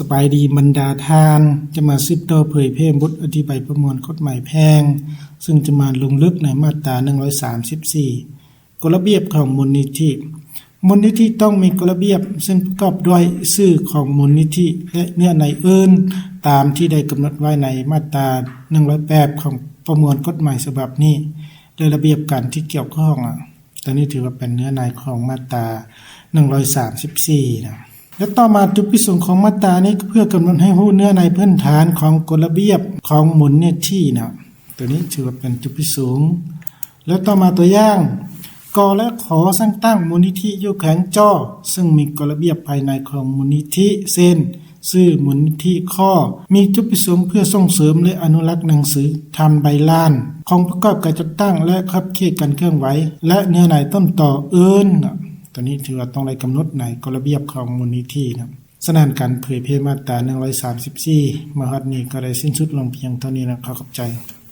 ສະບາຍດີບັນດາທ່ານ, ຈະມາສືບຕໍ່ເຜີຍແຜ່ບົດອະທິບາຍປະມວນກົດໝາຍແພ່ງ, ເຊິ່ງຈະມາລົງເລິກໃນມາດຕາໜຶ່ງຮ້ອຍສາມສິບສີ່ ກົດລະບຽບຂອງມູນນິທິ. ມູນນິທິຕ້ອງມີກົດລະບຽບ ເຊິ່ງປະກອບດ້ວຍຊື່ຂອງມູນນິທິ ແລະ ເນື້ອໃນອື່ນ ຕາມທີ່ໄດ້ກຳນົດໄວ້ໃນມາດຕາໜຶ່ງຮ້ອຍແປດ ຂອງປະມວນກົດໝາຍສະບັບນີ້ ແລະ ລະບຽບການທີ່ກ່ຽວຂ້ອງ. ຕົວນີ້ຖືວ່າເປັນເນື້ອໃນຂອງມາດຕາໜຶ່ງຮ້ອຍສາມສິບສີ່ນະ. ແລະ ຕໍ່ມາຈຸດປະສົງຂອງມາດຕານີ້ກໍເພື່ອກຳນົດໃຫ້ຮູ້ເນື້ອໃນພື້ນຖານຂອງກົດລະບຽບຂອງມູນນິທິນະ. ຕົວນີ້ຖືວ່າເປັນຈຸດປະສົງ. ແລະ ຕໍ່ມາຕົວຢ່າງ ກ ແລະ ຂ ສ້າງຕັ້ງມູນນິທິຢູ່ແຂວງຈໍ, ເຊິ່ງມີກົດລະບຽບພາຍໃນຂອງມູນນິທິ ເຊັ່ນ ຊື່ມູນນິທິ ຂໍ້ ມີຈຸດປະສົງເພື່ອສົ່ງເສີມ ແລະ ອະນຸລັກໜັງສືທຳໃບລານ, ຂອງປະກອບການຈັດຕັ້ງ ແລະ ຂອບເຂດການເຄື່ອນໄຫວ ແລະ ເນື້ອໃນຕົ້ນຕໍອື່ນ. ຕົວນີ້ຖືວ່າຕ້ອງໄດ້ກຳນົດໃນກົດລະບຽບຂອງມູນນິທິນະ. ສະນັ້ນ ການເຜີຍແຜ່ມາດຕາໜຶ່ງຮ້ອຍສາມສິບສີ່ ມາຮອດນີ້ກໍໄດ້ສິ້ນສຸດລົງພຽງເທົ່ານີ້ນະ. ຂໍຂອບໃຈ.